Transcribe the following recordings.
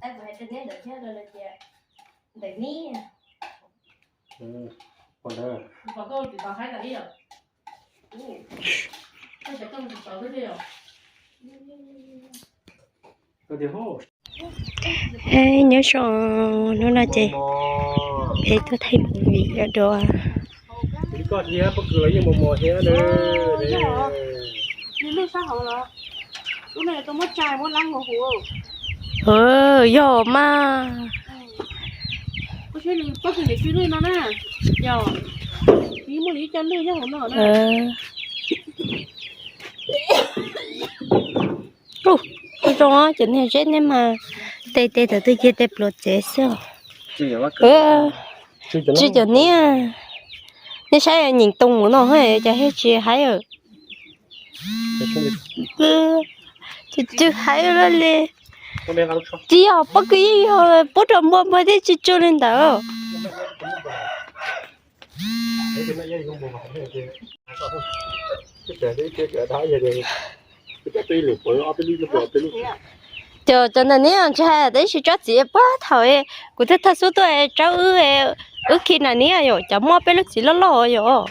Tab kuv hais rau neb ntawm thiab rau tias ntawm neb. Nyob zoo, hnub no ces peb tuaj thaij movie dua. Yog mas. Ua zoo, cov niag zeb neb mas tes tes thaum twg cia tes pluav tsev xwb. Tsw cov niag, nej saib nyeem too mus no cas thiaj tsis haib. Tsw tsw haib li. Tsis yog pob kws yeej yog puab rau npua npua thiaj tsis tsw li ntawd. Cov, cov ntawm neb ntshai tab sis tsob txiv puag thaum kuv twb thawj xub tuaj tsob wb, wb khi na neb yom, cov muaj peb lub txiv loj loj yom.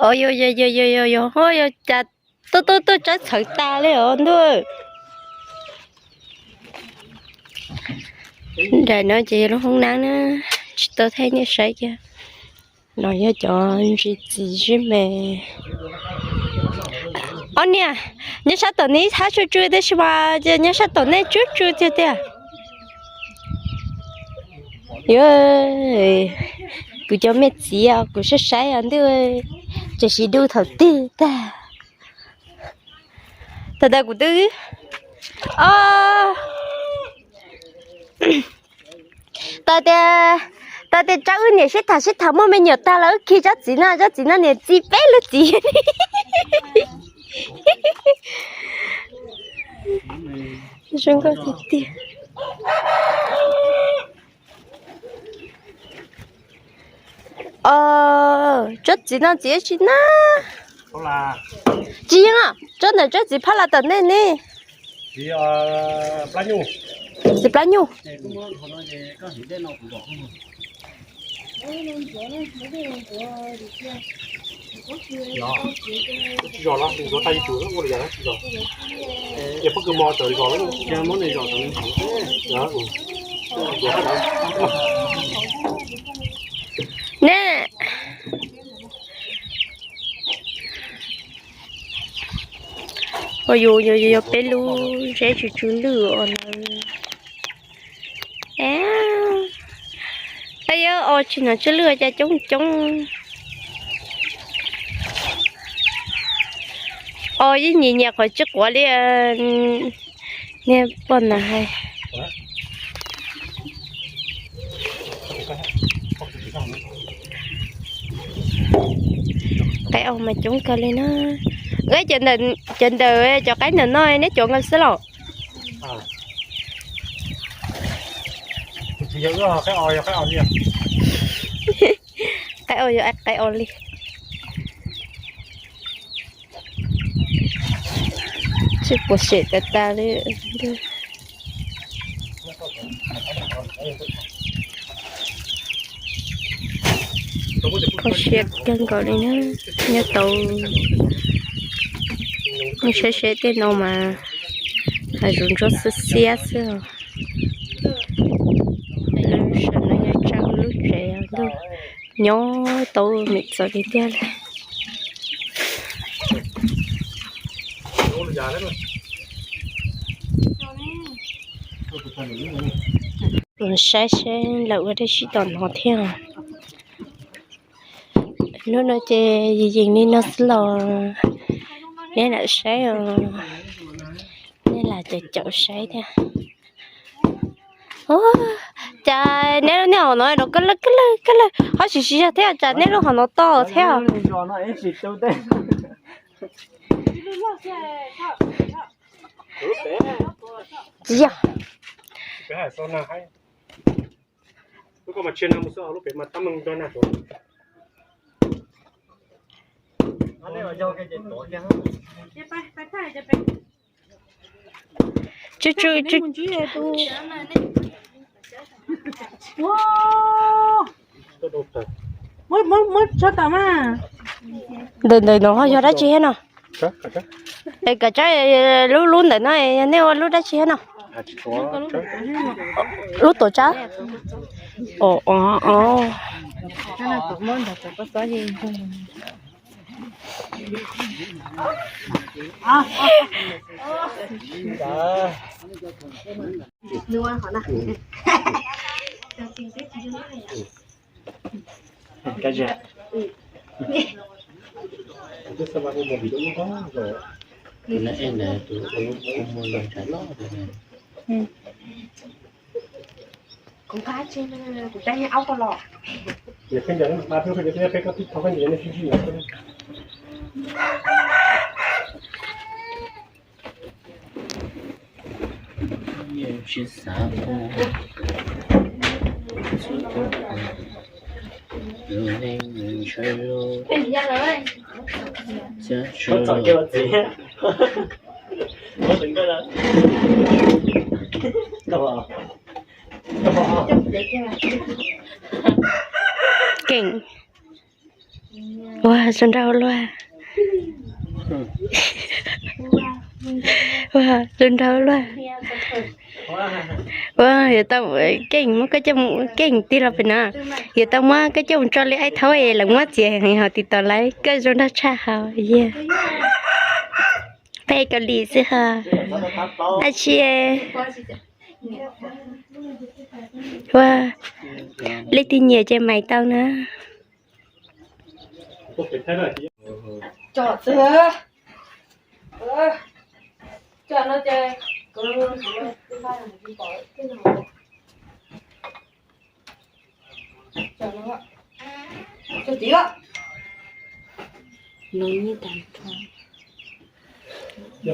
Yog, yog, yog, yog, yog, yog cas tuaj tuaj tuaj tsob txhawv tas li os ntuj. Nram no ces yog lub hoob nab na, tsis tau thaij nej saib kiag. No yog cov ntsis txiv zib me. Ob niag, nyob sab tom neb ib thab tsw tsw tab sis mas nyob sab tom nej tsw tsw tiag tiag. Yog, kuv cov me txiv os, kuv saib saib os ntuj, tseem sim du thaum twg tag. Thaum ntawd kuv twb, o, tau tias, tau tias tsob wb niam sib tham sib tham muaj me nyuam tag los wb khi tsob txiv no, tsob txiv no niam txiv peb lub txiv. Zoo nkauj tiag tiag. Tsob txiv no txiv tsis na. Tsis yeej, tsob ntawm tsob txiv phab las tom nej ne. Txiv plab nyuj. Ne. Ua yus yog peb lub zeb tsw tsw lwj os lawm. Yog os, tsis hnov tsw lwj cas coob coob. Os, yeej nyiam nyiam qhov tsw quav li. Niag poj niam hais. Qaib os mas coob kawg li na. Cov ntawm, cov ntawm cov qaib ntawm no neb cuav nkaus xwb los? Qaib os yog qaib os li. Tsis puas sem tas tas li. Kho siab kawg nkaus li na, nyob tau, nyob saib seb tej no mas hav zoov ntsuab xiab xiab xwb os. Sawv no yog tsawg lub tsev ntuj, nyob tau me txawv li tiag li. Saib seb lawv ua dab tsi tom no thiab. Hnub no ces yeej li no xwb los, neb lam saib os, neb lam caum caum saib thiab. Cas neb lub niag hom no rov kab lawg kab lawg kab lawg ho tsis siv zog thiab, cas neb lub hom no to thiab. Tsis yog. Koj mas tsis na mus xwb, lub pem mas tab meeg nrog nag tuaj. Tsw tsw tsw. Muab, muab, muab tso tom mas. Ntawm ntawm no ho yog dab tsi thiab no? Es kav tsab, lub lub ntawm no yog nej ua lub dab tsi thiab no? Lub tuam tsab. Ov, ov, ov. Keej. Ua zoo nraug luaj. Ua zoo nraug luaj. Ua yuav tau keej muab koj coj mus keej tij los pem no. Yuav tau muab koj coj mus tso li aib thaub es lawv muab txiav heev hos tiv tauj lawv koj zoo nraug tshaj hos yog. Peb Kaus Lim xwb hos. Ab tsi. Ua leej twg nyiam ces mais tau na.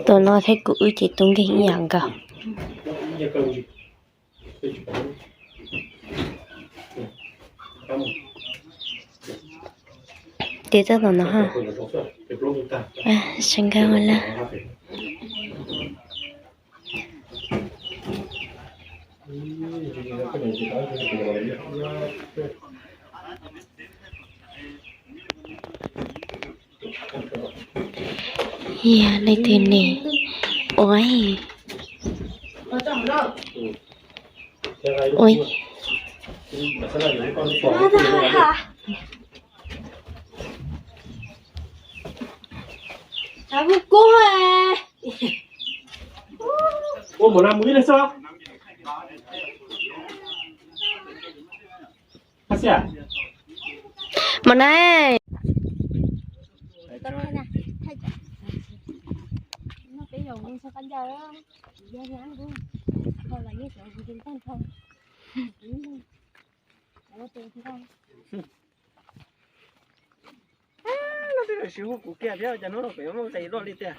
Tus no thiab kuv wb ces tus nkeeg ib yam nkaus. Tes txoj tom no ha. Sawv nkauj ua luaj. Yog leej twg ne? Ua, ua. Mos na. Hnub no peb los sis hu kuv kiag thiab, cas hnub no kuv yuav muaj nqis luaj li tiag.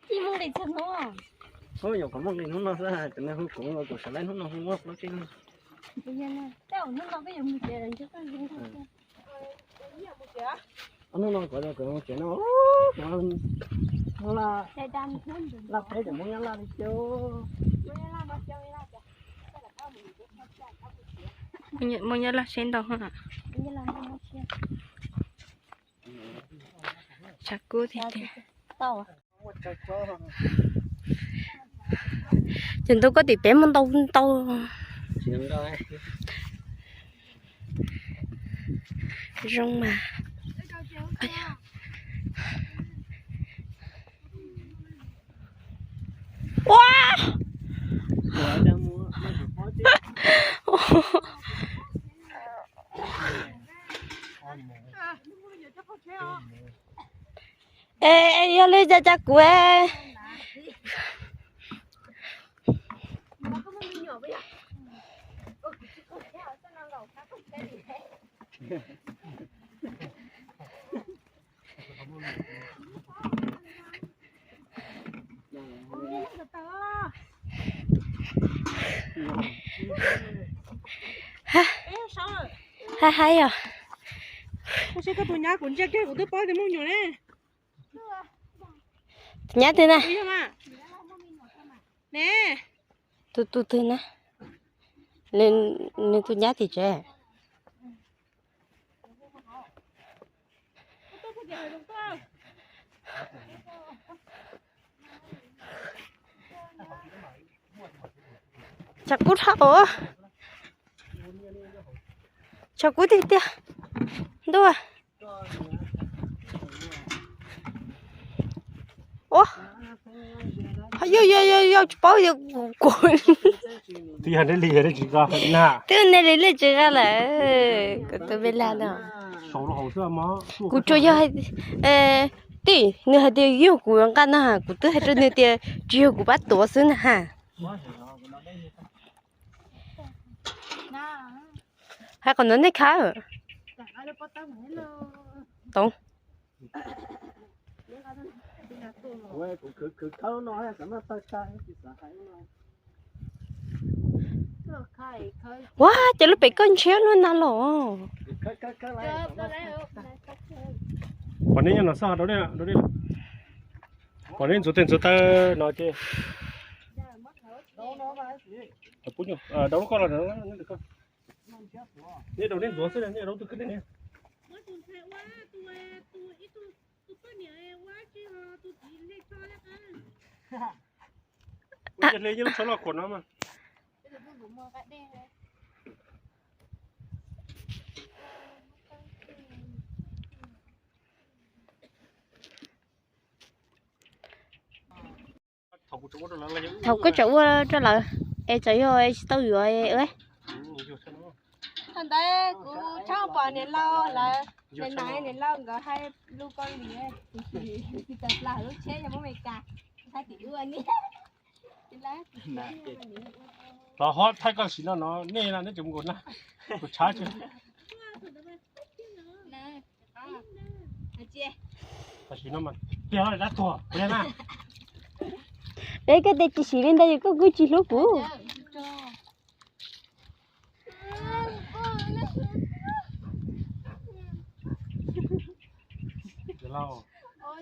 Hnub no kuv muaj nqis hnub no xwb, cov neeg hu kuv los kuv sawv daws hnub no hu ua plaub tsib leeg. Hnub no kuv, kuv mus tsev no, kuv laj, laj peb cov Hmoob Nyab Laj li cas. Muaj Nyab Laj siab ntau. Tshav kub tiag tiag. Ces ntu koj tim peb muaj ntau ntau. Zoo mas. Ua, es yog li cas cas kuv Haib haib os. Tus nyab kuv ntsia kiag kuv twb paub tias muaj me nyuam ne. Tus nyab twg na? Yog mas. Ne. Tus tus twg na? Nws tus nyab tim tsev. Tshav kub dhau. Tshav kub tiag tiag. Ntuj. Ua, yog yog yog yog tsis paub yog kuv. Twb yog nej li nej tsis nqa lawm, kuv tus me laj no. Kuv tsuas yog, tij, nws hais tias yog kuv nqa no, kuv twb hais rau nws tias tsis yog kuv pab tuav xwb na ha. Hais qhov no nej khawb. Tau. Ua cas lub pem koj ntshiab luaj na los. Pom nej nyob no xwb, pom nej ntxuav tes ntxuav taw no ces. Daus lub koj los, nej daus nej ntxuav xwb, nej daus tus kwj tij ne. Ua hle yeej lub tsho loj khuam no mas. Thaum koj tseem ua rau lawv es txawm yog tsis tau yuav. Thaum ntawd kuv tshawb pom niam laus lawv, niam laus nkawd hais lus Kaus Lim, tsis tau plam lub tsheb yog muab Meskas, hais tim ua ni. Los ho thaij koj sim no no nej no neb tseem mus nkaum na, kuv tshab tsis. Tam sim no mas tiag los dab tuag kuv na. Peb koj tias tsis siv li ntawd es koj kuj tsis hlub kuv. Ces lawv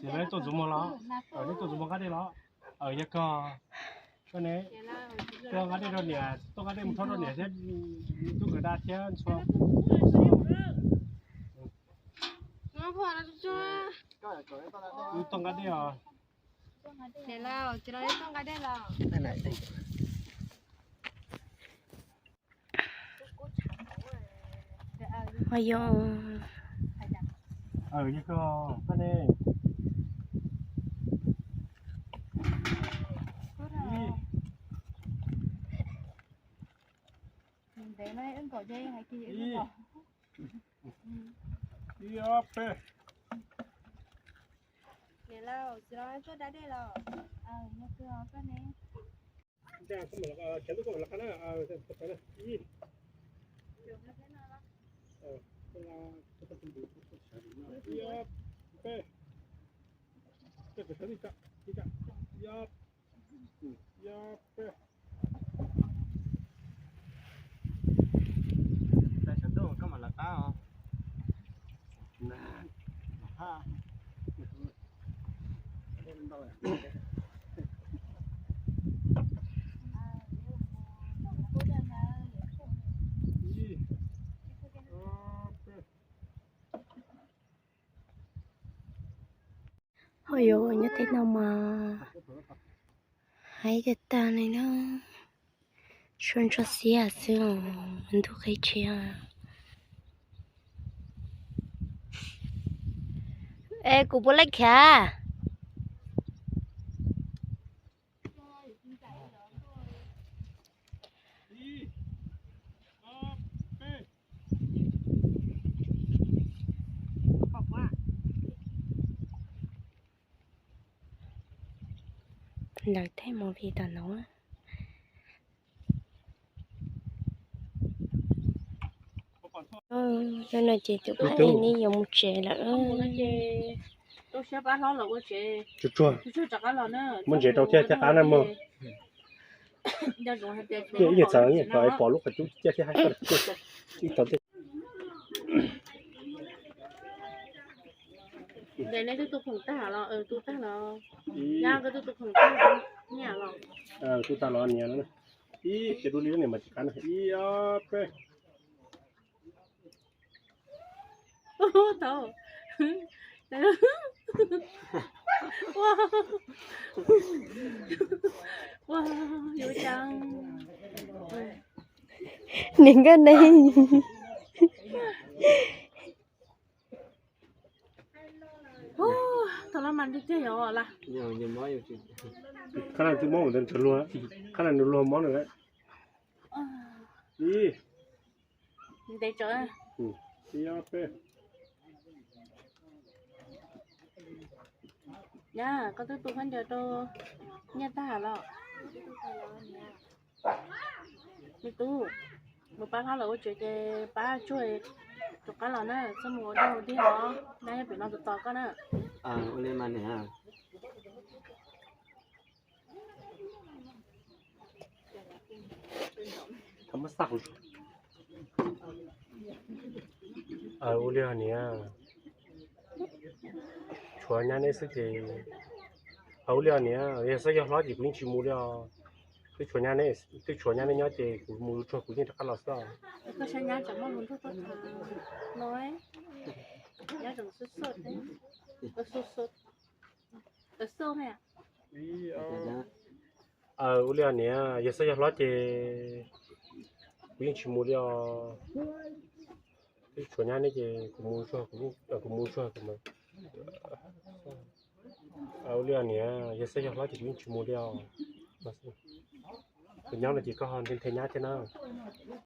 tuaj ntxuav muag los, nej tuaj ntxuas muag nqaj dej los, yog koj, koj ne, tuaj nqa dej rau niam, tuaj nqa dej mus rhaub rau niam thiab, tub kawm dab thiab ntxhua. Wb tuaj nqa dej os. Ho yog, yog koj, koj ne. Ib, ob, peb. Niam laus, txiv laus tuaj da dej los? Ib, ib, ob, peb. Ib, ob, peb. Tais sawv ntuj koj mam lawv qab os. Ho yuav nyob teb no mas haib tag tag li na. Suab ntsuab xiab xwb os, ntug qhib tshiab. Es kuv puas laij khiav? Lawv tej movie tom no. Hnub no ces tus phab ej neb yuav mus tsev lawm. Tsuag tsuag, muab ntsev rau thiaj thiaj qab na mog. Ib nyuag txawv, ib nyuag txawv pom lub qhov cub ciaj thiab haib. Ib tau tej. Ces nej twb tu khoom tag los? Tu tag los? Nyab, koj twb tu khoom tag, niam los? Tu tag los niam no. Ib ces dub li niam mas tsis qab na. Ib ob peb. Tau. Ua, yuav cas. Niam nkaj ne. Tau los mas tiag tiag yog lawm. Qhab na twb mob mus ntawd ntsawg luag, qhab na nws luag mob nws lawm. Ib, ntev tsawv. Ib ob peb. Nyab, koj twb tu khaub ncaws rau Nyiaj tag los? Me tub, mus pab hlob lawv ua tsev ces pab tsuag rov qab los na, txhob mus ua dog ua dig os, dab nyob pem no tos tos koj na. Ua li mas niam. Ua li os niam, tshuav nyab neb xwb ces, ua li os niam, yog xav yog hlob ces kuv yeej tsis mus li os. Twb tshuav nyab neb, twb tshuav nyab neb nyob ces kuv mus tsuag kuv yeej rov qab los xwb os. Ua li os niam, yog xav yog hlob ces kuv yeej tsis mus li os. Twb tshuav nyab neb ces kuv mus tsuag, kuv mus tsuag kuv. Ua li os niam, yog xav yog hlob ces kuv yeej tsis mus li os. Kuv nyob no ces koj ho nthe nthe nyab thiab na.